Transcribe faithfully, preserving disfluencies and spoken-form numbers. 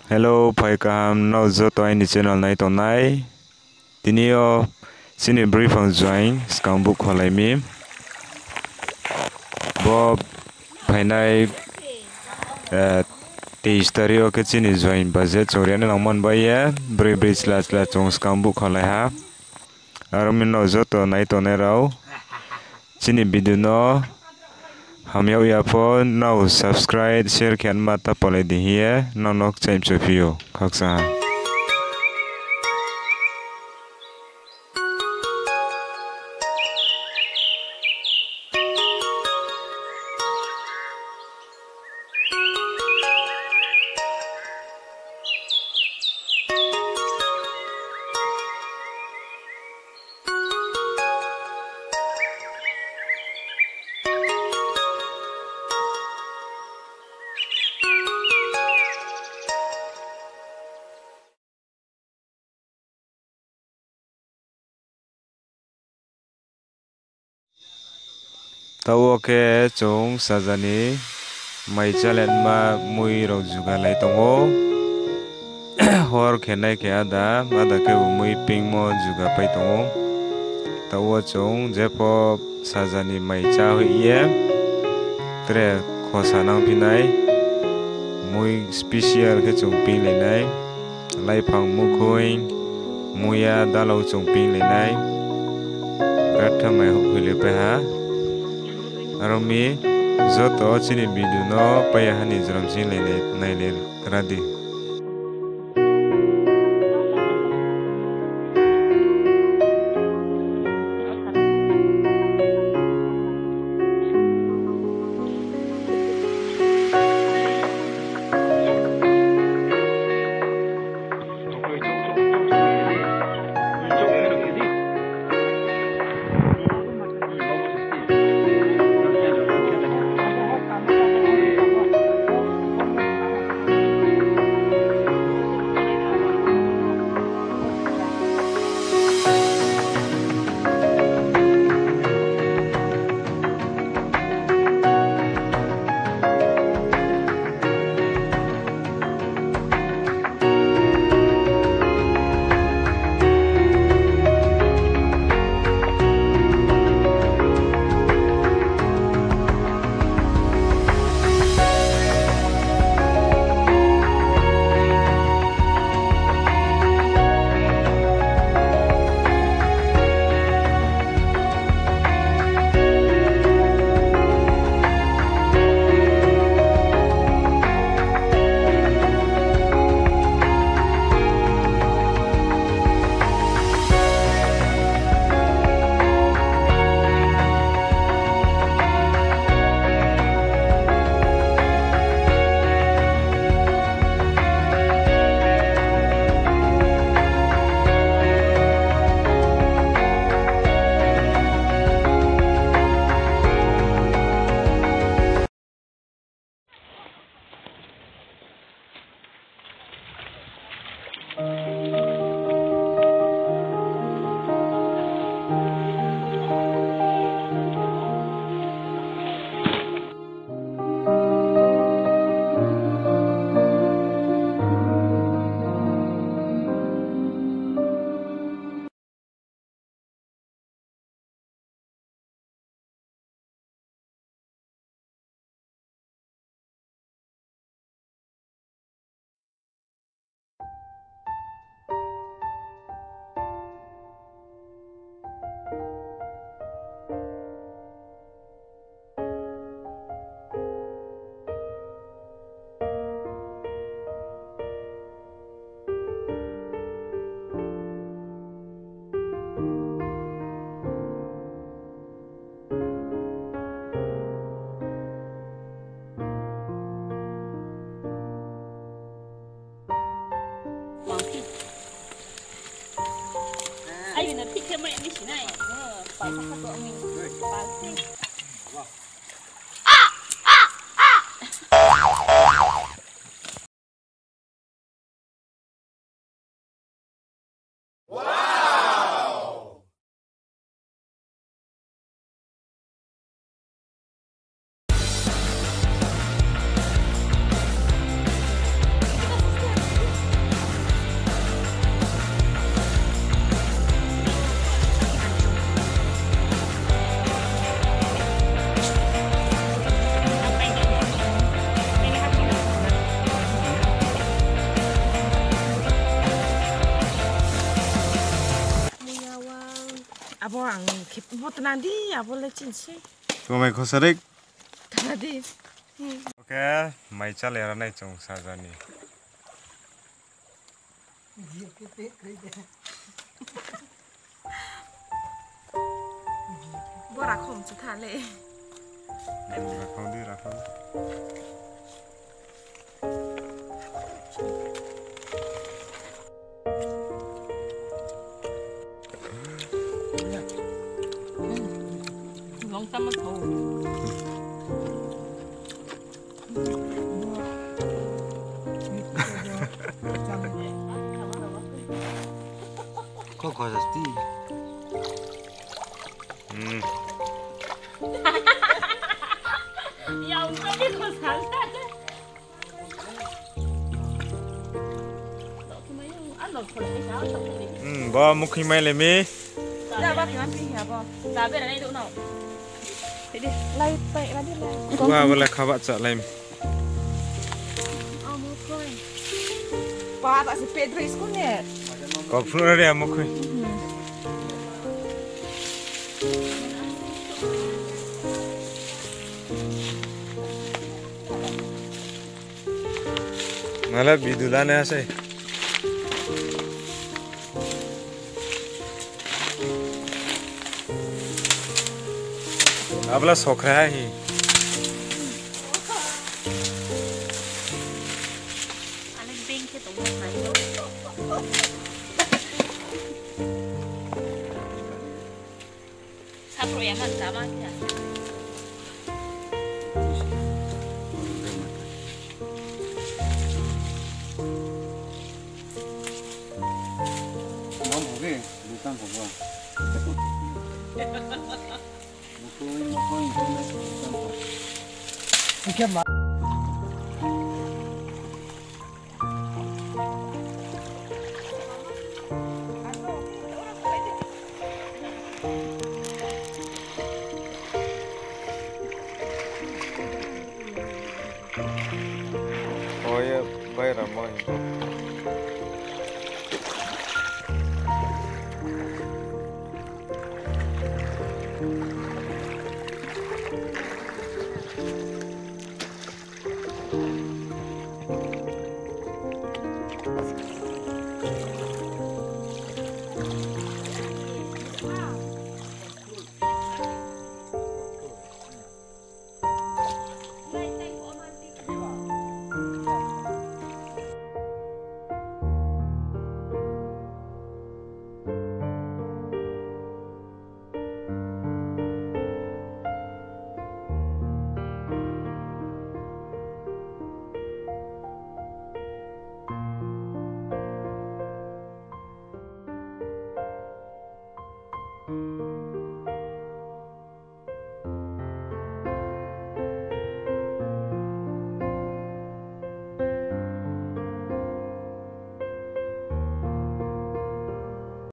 Hello, phai kaham nrao joto aini channel nai tongnai. Tini yo chini bri phang joaing skang buh kholai mi. Bo phainai, eh, teis tarik yo khe chini joaing baje chung ri nai nangmo ni bai ye, broi broi chla chla chung skang buh kholai ha. Aro mi nrao joto nai tongnai rao, chini video no hamyag ya pho nrao subscribe, share khe ma ta palai di hing ye nrao no kchaih mchu phi ou, khakchang ha. Taoh wo khe chung saja ni mai chálenma mui rao jugalai tong ou. Hor khe nai khe áda, áda khebu mui pingmo jugapai tong ou. Taoh wo chung jepho saja ni mai chá hoih ye, tre khosa nangphi nai, mui special khe chung pinglai nai, laiphang mukhoing, muiya, dalao chung pinglai nai, gatha mai houhkhoilaipai ha. Aro mi joto chini video no paiya ha ni jrom sing lai nai, nailai ra di. Ang khe bo tna di, abo le chin se. Tma mai khosa rik? Tna di. Oke, mai chale ra nai chung saja ni. Bo rakhong se tha le. Rakhong di, rakhong. Long sama thau. Kok kok sasti. Hmm. Ya, ungkau ni kau salah. Hmm, bo mukhoi mai le mi. Lai pai ra di lai. Ba bo le khaba cha lai mi. Ba ta se Pedro school ne. Kau phru ra di mukhoi. Mala bidula ne ase. Abla sokra hi. Saproh ya man tama khe. Mom hoge, dukan hobo. Mukui, mukui, mukui, dukan hobo. Oke, ma. Oye, bai ramo.